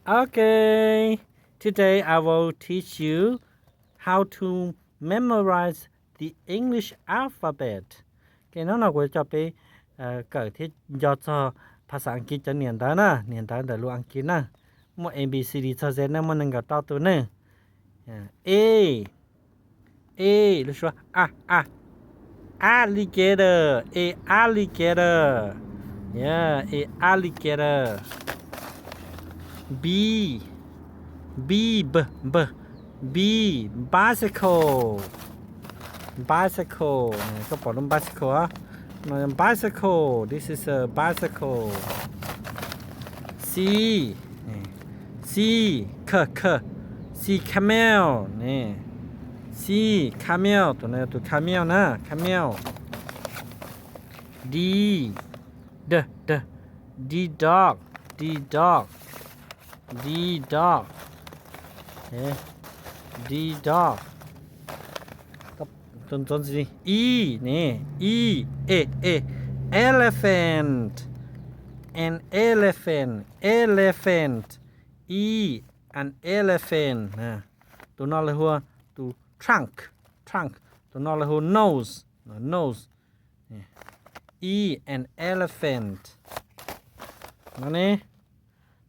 Okay, today I will teach you how to memorize the English alphabet. Ok, hnub no kuv coj peb kawm thiab nco txog phas xas Askiv cov niam ntawv na, niam ntawv ntawm lus Askiv na. Muaj A B C D txog Z na, muaj nees nkaum rau tus ne. A, A, lub suab a, a, alligator, a alligator. Yeah, a alligator. B, B, B, B, B, bicycle. Bicycle, koj pom lub bicycle, bicycle, this is a bicycle. C, C, C, C, camel, C, camel, tus no yog tus camel na, camel. D, D, D, D, dog, D, dog, D, dog, D, dog. E, ne, E, E, E, elephant, an elephant, elephant, E, an elephant. Tus no lawv hu ua tus trunk, trunk. Tus no lawv hu ua nose, nose. E, an elephant. No ne,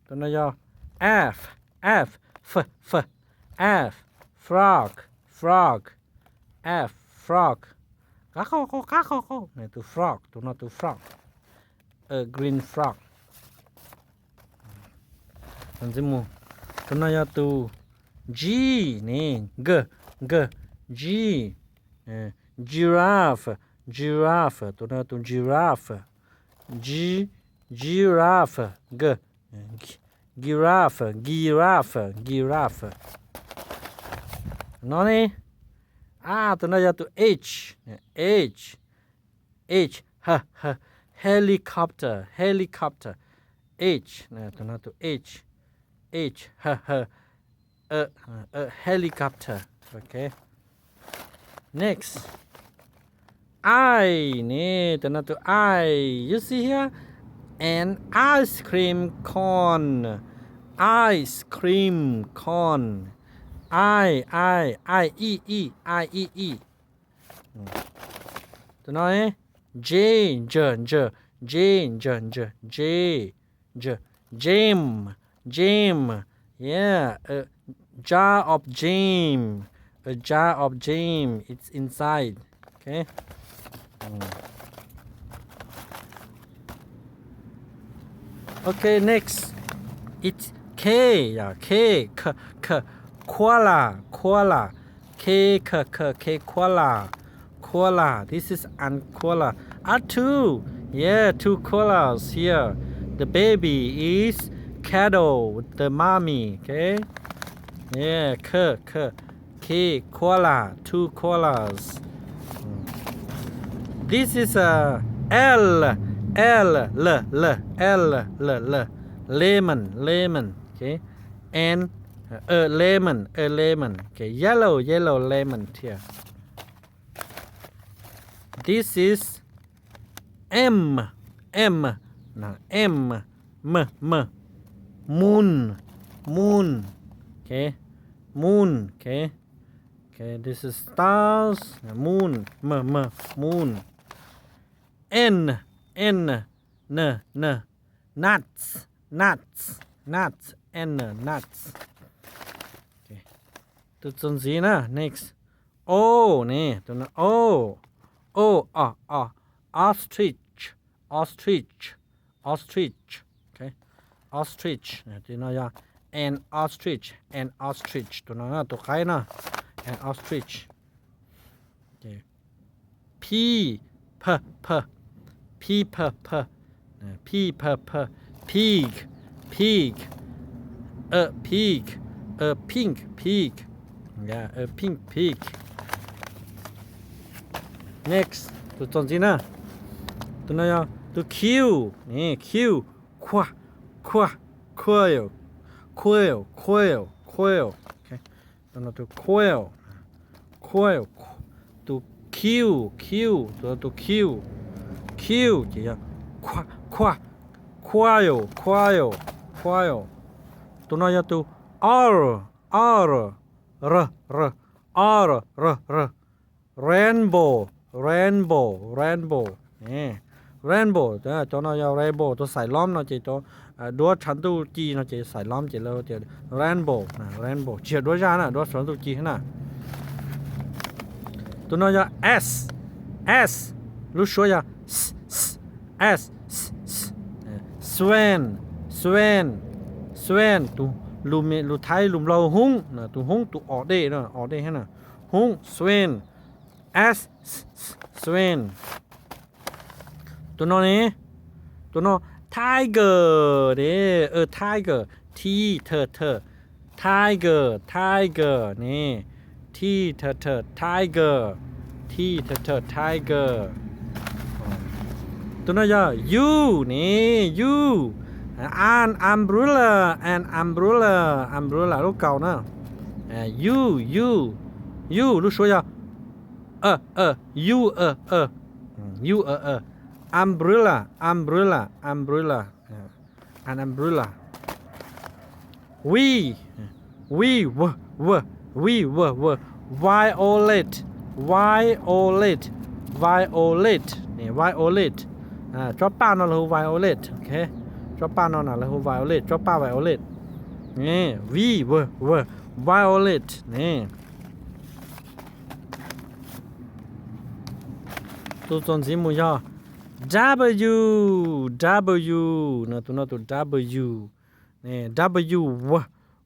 tus no yog F, F, F, F, F, frog, frog, F, frog. Qab qau qau, qab qau qau, tus frog, tus no tus frog. A green frog. Tus no yog tus G, ne, G, G, G, giraffe, giraffe, tus no tus giraffe, G, giraffe, G, giraffe, giraffe, giraffe. No ne, a, tus no yog tus H, H, H, H, H, helicopter, helicopter, H, tus no tus H, H, H, H, a, a helicopter. Ok. Next. I, ne, tus no tus I. You see here? An ice cream cone. Ice cream cone. I, I, I, E, E, I, E, E. Tus no, J, J, J, J, J, J, J, J, jam, jam. Yeah, a jar of jam. A jar of jam. It's inside. Okay. Okay, next. It's K, yeah, K, K, K, koala, koala. K, K, K, K, koala, koala. This is an koala. A two, yeah, two koalas here. The baby is cuddle with the mommy. Okay. Yeah, K, K, K, koala, two koalas. This is a L, L, L, L, L, L, L, lemon, lemon. Okay. And a lemon, a lemon. Okay, yellow, yellow lemon here. This is M, M, no, M, M, M, moon, moon. Okay, moon. Okay, okay, this is stars, moon, M, M, moon. N, N, N, N, nuts, nuts, nuts, N, nuts. Okay. Tus txuas ntxiv na, next. O, ne, tus no, O, O, O, O, ostrich, ostrich, ostrich. Okay. Ostrich, tus no yog an ostrich, an ostrich, tus no tus qaib no, an ostrich. Okay. P, P, P, P, P, P, P, P, P, pig, pig, a pig, a pink pig. Yeah, a pink pig. Next, tus txuas ntxiv na, tus no yog tus Q, ne, Q, qua, qua, quail, quail, quail, quail. Okay. Tus no tus quail, quail, tus Q, Q, tus no tus Q, Q ces yog qua, qua, quail, quail, quail. Tus no yog tus R, R, R, R, R, R, R. Rainbow, rainbow, rainbow. Rainbow, cov no yog rainbow, tus xaim lom no ces cov duab tshav ntuj ci no ces xaim lom ces lawv tias rainbow, rainbow tsis yog duab zaj na, duab tshav ntuj ci na. Tus no yog S, S, lub suab yog S, S, S, S, S. Swan, swan, swan, tus lus Thaib lus Nplog hoob, tus hoob tus os dej, os dej thiab na, hoob, swan, S, S, swan. Tus no ne, tus no tiger ne, tiger, T, T, T, tiger, tiger ne, T, T, T, tiger, T, T, T, tiger. Tus no yog U ne, U, an umbrella, an umbrella, umbrella lub kaus na. U, U, U lub suab yog U, U, U, umbrella, umbrella, umbrella, an umbrella. V, V, V, V, V, V, violet, violet, violet, violet. Tsob paj no lawv hu violet, tsob paj no na lawv hu violet, tsob paj violet. V, V, V, violet ne. Tus txuas ntxiv mus yog W, W, no tus no tus W, W, W,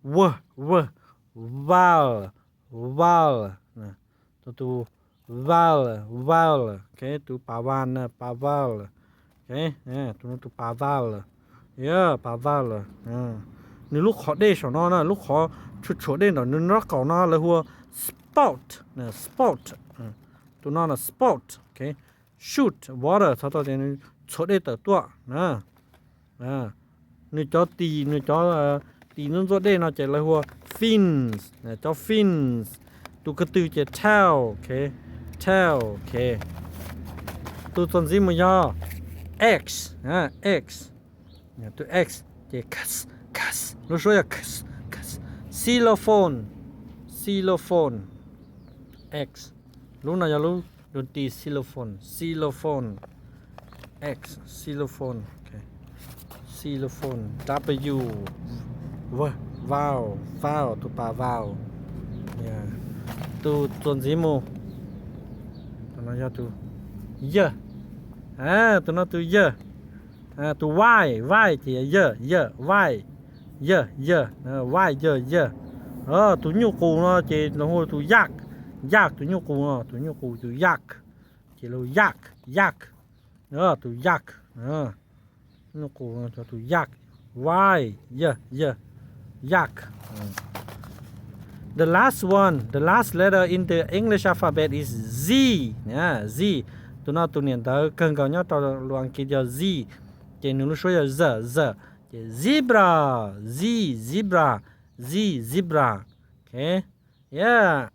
W, vowel, vowel, tus, tus vowel, vowel, tus pas vas na, pas vowel, tus no tus pas vowel, pas vowel. Nws lub qhov dej saum no na, lub qhov tshuam tshuam dej ntawm nws nrob qaum no lawv hu ua spot, spot. Tus no na spot, shoot water, txhais tau tias nws txhuam dej tawm tuaj na. Nws cov tis, nws cov tis ntxuaj ntxuaj dej no ces lawv hu ua fins, cov fins. Tus ko tw ces tail, tail. Tus txuas ntxiv mus yog X, X, tus X ces X, X, lub suab yog X, X, xylophone, xylophone, X. Lub no yog lub tis xylophone, xylophone, X, xylophone, xylophone, W, vowel, vowel, tus pas vowel. Tus txuas ntxiv mus, tus no yog tus Y, tus no tus Y, tus Y, Y ces yog Y, Y, Y, Y, Y, Y. Tus nyuj qus no ces lawv hu tus yak, yak, tus nyuj qus no, tus nyuj qus tus yak, ces lawv hu yak, yak, tus yak, nyuj qus no cov tus yak, Y, Y, Y, yak. The last one, the last letter in the English alphabet is Z, Z. Tus no tus niam ntawv kawg nkaus nyob rau lus Askiv yog Z, ces nws lub suab yog Z, Z, ces zebra, Z, zebra, Z, zebra. Yeah,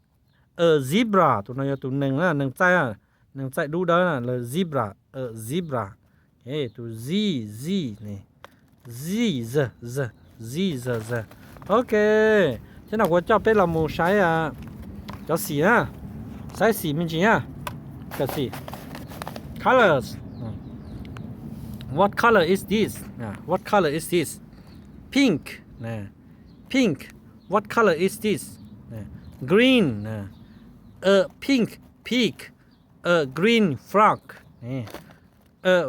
a zebra, tus no yog tus nees na, nees txaij, nees txaij dub dawb na, lawv zebra, a zebra. Tus Z, Z ne, Z, Z, Z, Z, Z, Z. Ok, thiab no kuv coj peb los mus saib cov xim na, saib xim me ntsis na. Cov xim, colors. What color is this? What color is this? Pink. Pink. What color is this? Green. A pink pig. A green frog. A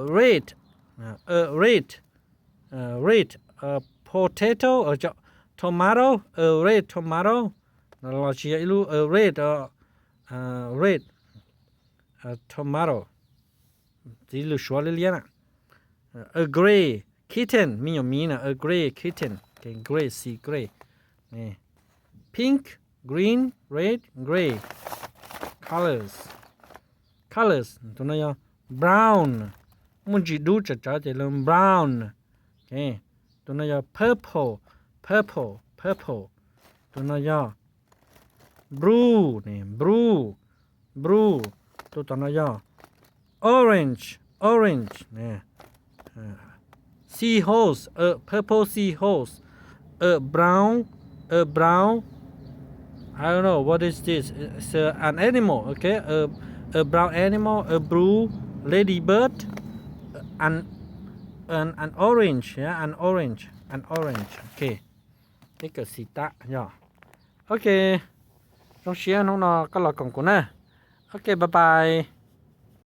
red. A red. Red. A potato. Tomato. A red tomato. Los sis yog ib lub a red, red tomato. Txiv lws Suav liab liab na. A gray kitten, me nyuam miv na, a gray kitten, gray, xim gray. Pink, green, red, gray. Colors. Colors, tus no yog brown, muaj ntsis dub tsawv tsawv ces lawv brown. Tus no yog purple, purple, purple. Tus no yog blue, blue, blue. Tus tom no yog orange, orange. Seahorse, a purple seahorse, a brown, a brown, I don't know what is this. It's a, an animal, okay? A, a brown animal, a blue ladybird, an, an, an orange, yeah, an orange, an orange. Okay. Peb kawm xim tab yog. Ok, zoo siab hnub no koj los koom kuv na. Ok, bye bye.